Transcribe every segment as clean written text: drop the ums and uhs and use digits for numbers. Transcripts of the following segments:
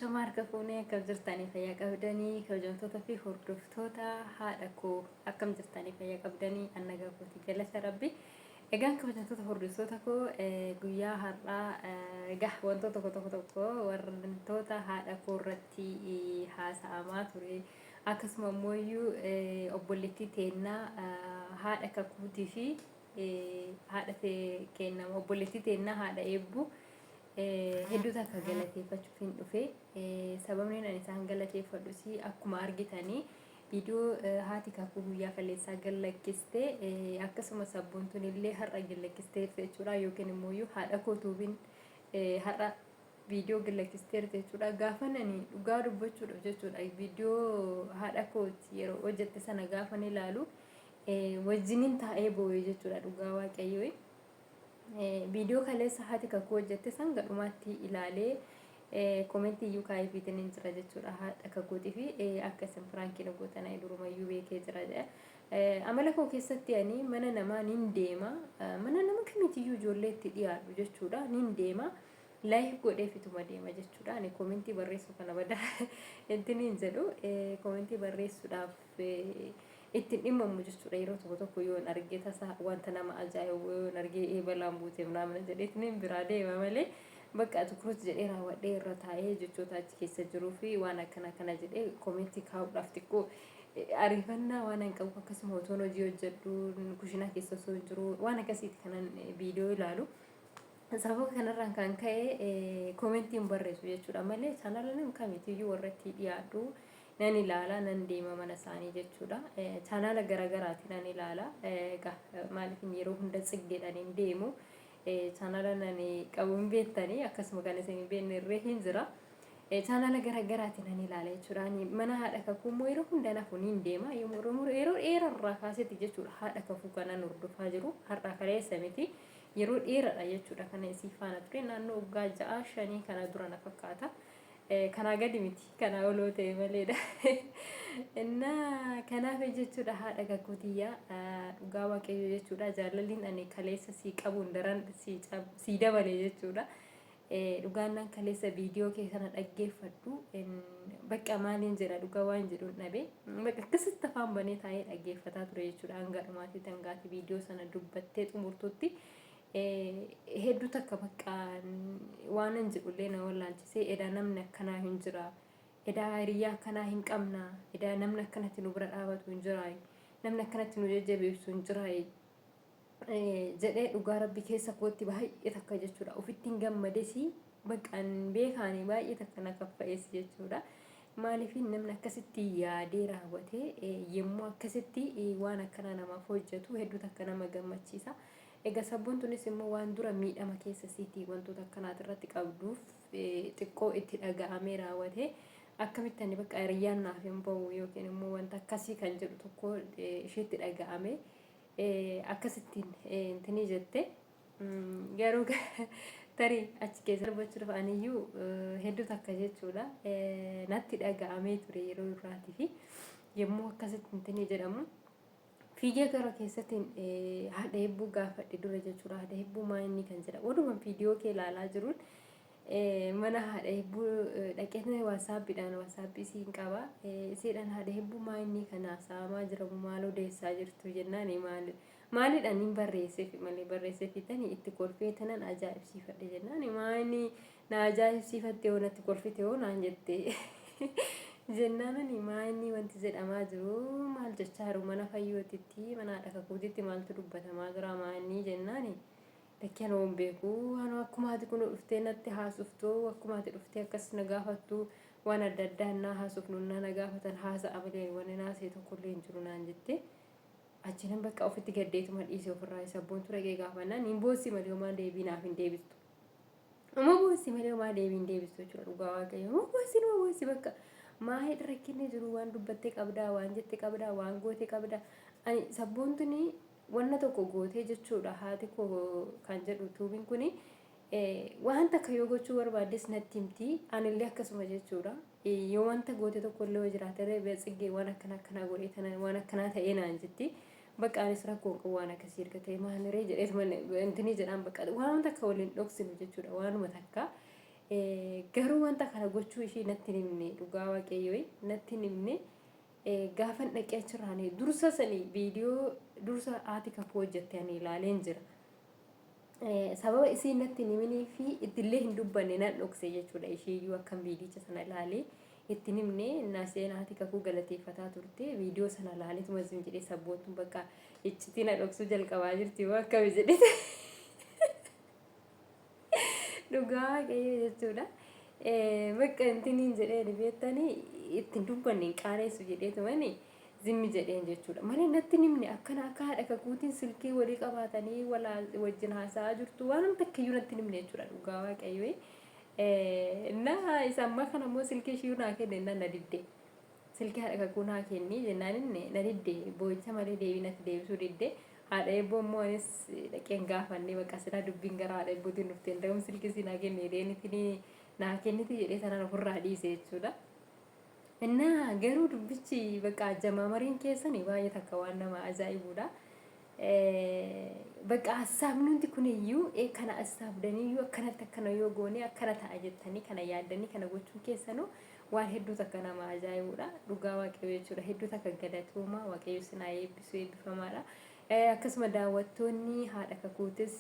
Ashama harka fuunee, akkam jirtanii, fayyaa qabdanii? Kabajamtoota fi hordoftoota haadha koo, akkam jirtanii, fayyaa qabdanii? An nagaa kooti, galata Rabbi. Egaan kabajamtoota hordoftoota koo, guyyaa har'aa egaa wantoota tokko tokko tokko wantoota haadha koo irratti haasa'amaa ture, akkasuma immoo obboleettii teennaa haadha kakuutii fi haadha kennama obboleettii teennaa haadha eebbuu hedduu takka galateeffachuuf hin dhufe. Sababni ani isaan galateeffadhus, akkuma argitanii viidiyoo haati kakuu guyyaa kaleessaa gallakkiste, akkasuma sabboontuun illee har'a gallakkisteerti jechuudha, yookiin immoo haadha koo tuubiin har'a viidiyoo gallakkisteerti jechuudha. Gaafa nani dhugaa dubbachuudhaaf jechuudha, viidiyoo haadha kooti yeroo hojjette sana gaafan ilaalu wajjinin taa'ee boo'ee jechuudha, dhugaa Waaqayyoo. Viidiyoo kaleessa haati kakuu hojjette san gadhumaatti ilaalee koomentii iyyuu kaa'eefiitiin hin jira jechuudha. Haadha kakuutii fi akka isin piraankii na gootan durumayyuu beekee jira jedha. Amala koo keessatti ani mana namaa nin deema. Mana nama kamiitiyyuu ijoollee itti dhiyaadhu jechuudha, nin deema. Like godheefituma deema jechuudha. Ani koomentii barreessuu kana bada ittiin hin jedhu, koomentii barreessuudhaaf ittiin dhimmamu jechuudha. Yeroo tokko tokko yoon arge, tasa wanta nama ajaa'ibu yoon arge, balaan buute mnaamna jedheetiin biraa deema malee, bakka tukurutti jedhee raawwadhee irra taa'ee jechoota achi keessa jiruu fi waan akkana kana jedhee koomentii kaa'uudhaaf xiqqoo ariifannaa waan hin qabu. Akkasuma otoon hojii hojjedhu, kushinaa keessa osoo hin jiru, waan akkasiiti kanan viidiyoo ilaalu. Sababa kanarraan kan ka'e koomentii hin barreessu jechuudha malee, chaanala nam kamiitiyyuu warra itti dhiyaadhu nan ilaala, nan deema mana isaanii jechuudha. Chaanala garagaraati nan ilaala. Egaa maaliif yeroo hunda tsiggeedhaan hin deemu? Chaanala nan qabu hin beektanii, akkasuma kan isin hin beekne irree hin jira. Chaanala garagaraati nan ilaala jechuudha. Ani mana haadha kakuu immoo yeroo hunda nafu niin deema. Yeroo dheerarraa kaasetti jechuudha haadha kakuu kanan hordofaa jiru. Har'aa kaleessa miti. Yeroo dheeraadha jechuudha kana isii faana ture, naannoo waggaa 6 5 kana dura na fakkaata. Kanaa gadi miti, kanaa oloo ta'e maleedha. Innaa kanaaf jechuudha, haadha kakuu tiyyaa, dhugaa Waaqayyo jechuudha, jaalalliin ani kaleessa sii qabuun daran sii dabale jechuudha. Dhugaan nan kaleessa viidiyoo kee kana dhaggeeffadhu, bakka maaliin jedha, dhugaa waan jedhuun dhabe. Bakka akkasitti afaan banee taa'ee dhaggeeffataa ture jechuudha, hanga dhumaatitti, hangaati viidiyoo sana dubbattee xumurtutti. Hedduu takka bakka waanan jedhullee na wallaalchisee. Edaa namni akkanaa hin jira, edaa hiriyyaa akkanaa hin qabna, edaa namni akkanatti nu bira dhaabatu hin jira, namni akkanatti nu jajjabeessu hin jira jedhee, dhugaa Rabbi keessa kootti baay'ee takka jechuudha ofittiin gammadesi, bakka beekaani baay'ee takka na kaffa'es jechuudha. Maaliif namni akkasitti yaadee raawwatee yommuu akkasitti waan akkanaa namaaf hojjetu hedduu takka nama gammachiisa. Egaa sabboontunis immoo waan dura miidhama keessa siitii wantoota akkanaati irratti qabduuf xiqqoo itti dhaga'amee raawwatee, akkamitti ani bakka hiriyyaan naaf hin ba'u yookiin immoo wanta akkasii kan jedhu tokko isheetti dhaga'ame, akkasittiin intinii jette. Garuu tarii achi keessa dubbachuudhaaf aniyyuu hedduu takka jechuudha natti dhaga'amee ture yeroo duraatii fi yommuu akkasitti intinii jedhamu fiigee gara keessattiin haadha hebbuu gaafadhe dura jechuudha. Haadha hebbuu, maa inni kan jedha, oduma viidiyoo kee ilaalaa jiruun mana haadha hebbuu dhaqee waasaappiidhaan, waasaappi isiin qaba, isiidhaan, haadha hebbuu, maa inni kan haasa'amaa jiramu, maal odeessaa jirtu jennaan, maal maalidhaan hin barreesseef malee, barreesseef tani itti kolfee tanan ajaa'ibsiifadhe jennaan, maa inni na ajaa'ibsiifatte hoo, natti kolfite hoo naan jette jennaanani, maa inni wanti jedhamaa jiru, maal jechaa jiru, mana fayyootitti, mana haadha kakuutitti maaltu dubbatamaa jira, maa inni jennaani, lakkii anoo hin beeku, anoo akkuma ati kun dhuftee natti haasoftu, akkuma ati dhuftee akkas na gaafattu, waan adda addaa naa haasofnu naa na gaafatan haasa'a malee wanni naasee tokkollee hin jiru naan jette. Achinan bakka ofitti gaddeetuma dhiise ofirraa. Isa boontu dhaqee gaafannaan hin boossi malee homaa deebii naaf hin deebistu. Uma boossi malee homaa deebii hin deebistu jechuudha, dhugaa Waaqayyo. Uma boossi, uma boossi bakka. Maayii rakkinni jiru, waan dubbatte qabdaa, waan jette qabdaa, waan goote qabdaa. Ani sabboontuni wanna tokko gootee jechuudha, haati koo kan jedhu tuubiin kuni waan takka yoo gochuu barbaaddes natti himti, anillee akkasuma jechuudha. Yoo wanta goote tokko illee yoo jiraate, tsiggee waan akkana akkanaa godhee tana, waan akkanaa ta'ee naan jetti. Bakka anis rakkoo hin qabu, waan akkasii erga ta'e maaliree jedheetuma intinii jedhaan, bakka waan takka waliin dhoksinu jechuudha, waanuma takka. Garuu wanta kana gochuu ishii natti hin himne, dhugaa waaqayyoo natti hin himne. Gaafan dhaqee achirraan dursa sanii viidiyoo dursa haati kakuu hojjette ani ilaaleen jira. Sababa isiin natti hin himinii fi ittillee hin dubbanne nan dhokse jechuudha. Ishiiyyuu akkan viidicha sana ilaalee itti hin himne. Naaseen haati kakuu galateeffataa turte viidiyoo sana ilaaleetuma isin jedhee, sabboontuun bakka iccitii na dhoksuu jalqabaa jirti yoo akkami jedhee, dhugaa waaqayyo jechuudha. Bakka intiniin jedhee beektanii ittiin dubbanne hin qaaneessu jedheetumani zimmi jedheen jechuudha. Malee natti hin himne, akkana akka haadha kakuutiin silkii walii qabaatanii wajjin haasa'aa jirtu waan takkayyuu natti hin himne jechuudha, dhugaa waaqayyo. Na isa ammaa kana immoo silkii ishii naa kenne na didde. Silkii haadha kakuu naa kenni jennaan inni na didde, boo'icha malee deebii natti deebisuu didde. Haadha eebboo immoo anis dhaqeen gaafannee, bakka silaa dubbiin gara haadha eebbootiin dhufte hin silkii si naa kenne jedheen naa kenniti jedhee sanaan ofirraa dhiise jechuudha. Innaa garuu dubbichi bakka jamaamariin keessanii baay'ee takka waan nama ajaa'ibuudha. Bakka hassaabnuunti kun iyyuu kana hassaabdaniyyuu akkanatti akkana yoo goone akkana ta'a jettanii kana yaaddanii kana gochuun keessanuu waan hedduu takka nama ajaa'ibuudha. Dhugaa waaqayyo jechuudha. Hedduu takka galatooma, waaqayyo sinaa eebbisu, eebbifamaadha. Akkasuma daawwattoonni haadha kakuutis,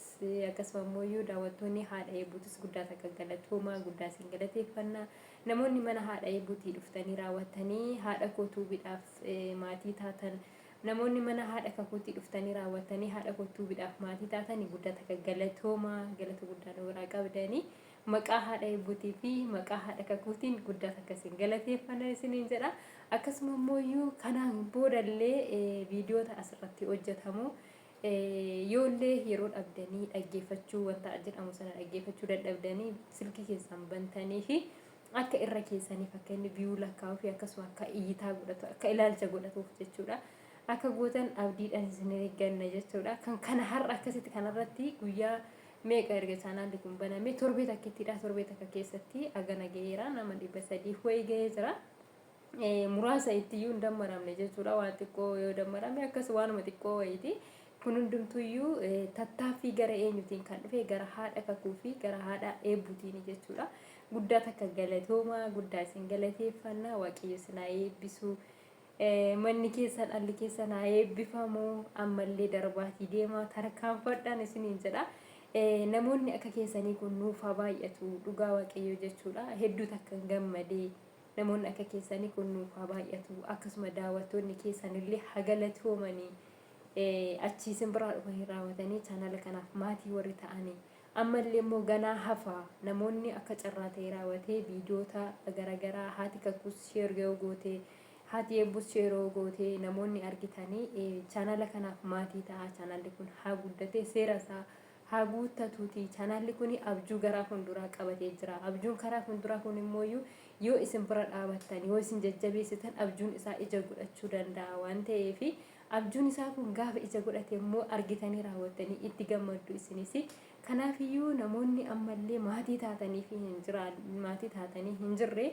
akkasuma immoo daawwattoonni haadha eebbuutis guddaa takka galatooma, guddaa isin galateeffannaa. Namoonni mana haadha eebbuutii dhuftanii raawwattanii haadha koo tuubiidhaaf maatii taatan, namoonni mana haadha kakuutii dhuftanii raawwattanii haadha koo tuubiidhaaf maatii taatanii guddaa takka galatooma, galata guddaa nu biraa qabdanii. Maqaa haadha eebbuutii fi maqaa haadha kakuutiin guddaa takka isin galateeffanna isiniin jedha. Akkasuma immoo kanaan boodallee viidiyoota asirratti hojjetamu yoollee yeroo dhabdanii dhaggeeffachuu, wanta jedhamu sana dhaggeeffachuu dadhabdanii, silkii keessan bantanii fi akka irra keessaniif akka inni view lakkaa'uu fi akkasuma akka iyyitaa godhatu, akka ilaalcha godhatuuf jechuudha. Akka gootan abdiidhaan isin eegganna jechuudha. Kan kana har'a akkasitti kanarratti guyyaa meeqa erga chaanaalli kun baname, torbee takkittidha. Torbee takka keessatti agana gaheera, nama 300 wayii gahee jira. Muraasa ittiyyuu hin dammaramne jechuudha. Waan xiqqoo yoo dammarame akkas waanuma xiqqoo wayiiti. Kun hundumtuyyuu tattaaffii gara eenyutiin kan dhufe? Gara haadha kakuu fi gara haadha eebbutiin jechuudha. Guddaa takka galatooma, guddaa isin galateeffannaa, waaqayyo isin haa eebbisu. Manni keessan, alli keessan haa eebbifamu, ammallee darbaatii deemaa tarkaanfadhaan isiniin jedha. Namoonni akka keessanii kun nuuf haa baay'atu, dhugaa waaqayyo jechuudha. Hedduu takka gammadee, namoonni akka keessanii kun nuuf haa baay'atu. Akkasuma daawwattoonni keessanillee haa galatoomanii, achii isin biraa dhufanii raawwatanii chaanala kanaaf maatii warri ta'anii. Ammallee immoo ganaa hafaa, namoonni akka carraa ta'e raawwatee viidiyoota garaagaraa haati kakuus share yoo gootee, haati eebbus share yoo gootee, namoonni argitanii chaanala kanaaf maatii ta'a. Chaanalli kun haa guddatee seera isaa haa guuttatuuti. Chaanalli kun abjuu garaa fuulduraa qabatee jira. Abjuun karaa fuulduraa kun immoo yoo isin bira dhaabattan, yoo isin jajjabeessitan, abjuun isaa ija godhachuu danda'a waan ta'eef, abjuun isaa kun gaafa ija godhate immoo argitanii raawwattanii itti gammaddu isinis. Kanaafiyyuu namoonni ammallee maatii taatanii fi hin jiraan, maatii taatanii hin jirre,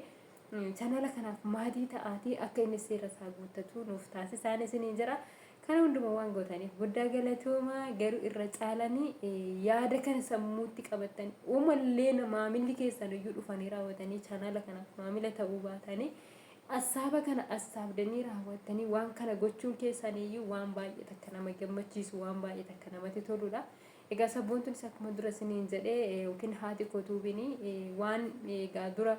chaanala kanaaf maatii ta'aatii akka inni seera isaa guuttatu nuuf taasisaan isiniin jira. Kana hunduma waan gootaniif guddaa galatooma. Garuu irra caalanii yaada kana sammuutti qabattan uumallee maamilli keessan iyyuu dhufanii raawwatanii chaanala kanaaf maamila ta'uu baatanii, assaaba kana assaabdanii raawwattanii waan kana gochuun keessaniyyuu waan baay'ee takka nama gammachiisu, waan baay'ee takka namatti toludha. Egaa sabboontunis akkuma dura isiniin jedhee, yookiin haati kotuubini waan egaa dura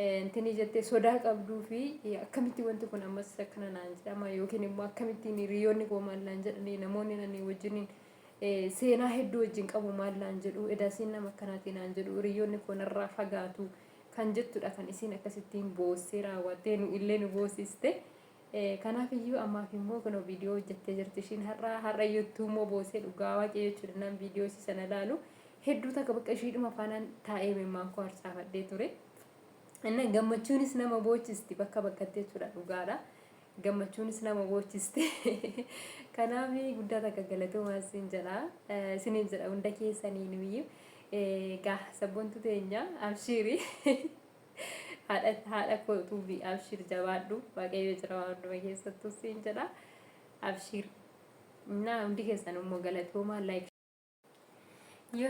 intini jettee sodaa qabduu fi akkamitti wanti kun ammas akkana naan jedhama, yookiin immoo akkamittiin hiriyoonni koo maal naan jedhanii, namoonni nani wajjiniin seenaa hedduu wajjin qabu maal naan jedhu, edasiin nama akkanaatii naan jedhu, hiriyoonni koo narraa fagaatu kan jettudha kan isiin akkasittiin boossee raawwattee nu illee nu boosiste. Kanaaf iyyuu ammaaf immoo kunoo viidiyoo hojjettee jirti ishiin har'a. Har'a iyyuu immoo boosee, dhugaa waaqayyo jechuudha. Nan viidiyoo isii sana ilaalu hedduu takka bakka ishiidhuma faanaan taa'ee imimmaan koo harcaafadhee ture. Inna gammachuunis nama boochisti bakka bakkatti jechuudha, dhugaadha. Gammachuunis nama boochisti. Kanaaf guddaa takka galatoomaa isin jedha. Isiniin jedha hunda keessanii nuyi. Egaa sabboontu teenya abshiiri. Haadha kootuu fi abshiir, jabaadhu, waaqayyo jira waan hunduma keessattuu siin jedha, abshiir. Naa hundi keessan immoo galatoomaa, like yoo